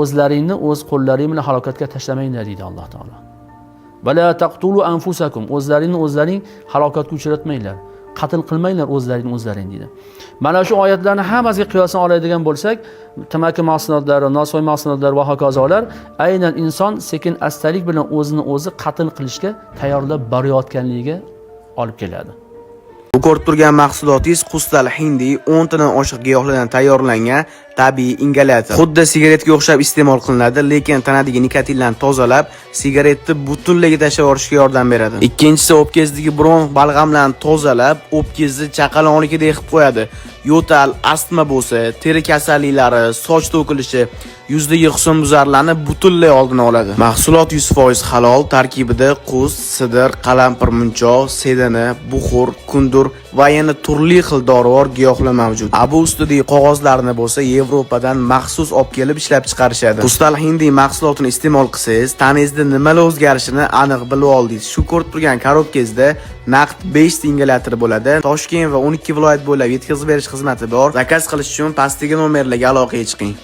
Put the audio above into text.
O'zlaringni o'z qo'llaring bilan halokatga tashlamanglar, deydi Alloh taolo. Va la taqtulu anfusakum, o'zlaringni o'zlaring halokatga uchratmanglar, qatl qilmanglar o'zlaringni o'zlaring, deydi. Mana shu oyatlarni hammasiga qiyosan oladigan bo'lsak, tamaki mahsulotlari, nosvoy mahsulotlari va hokazolar aynan inson sekin astalik bilan o'zini o'zi qatl qilishga tayyorlab borayotganligiga olib keladi. Bu ko'rib turgan mahsulotingiz Qustal Hindi, 10 tadan oshiq giyohlardan tayyorlangan tabiiy ingalyator. Xuddi sigaretga o'xshab iste'mol qilinadi, lekin tanadagi nikotinlarni tozalab, sigaretni butunlayga tashlab yuborishga yordam beradi. Ikkinchisi, o'pkangizdagi bronx balg'amlarni tozalab, o'pkangizni chaqaloqnikidek qilib qo'yadi. Yo'tal, astma bo'lsa, teri kasalliklari, soch to'kilishi, yuzdagi husnbuzarlarni butunlay oldini oladi. Mahsulot 100% halol, tarkibida qus, sidr, qalampir munchoq, sedana, buxur, kundur va yana turli xil dorivor giyohlar mavjud. Abu ustidagi qog'ozlarni bo'lsa Yevropadan maxsus olib kelib ishlab chiqarishadi. Qustal Hindi mahsulotini iste'mol qilsangiz, tanangizda nimalar o'zgarishini aniq bilib oldingiz. Shu ko'rib turgan korobkangizda naqd 5 ta ingalyator bo'ladi. Toshkent va 12 viloyat bo'ylab yetkazib berish xizmati bor. Zakaz qilish uchun pastdagi nomerlarga aloqaga chiqing.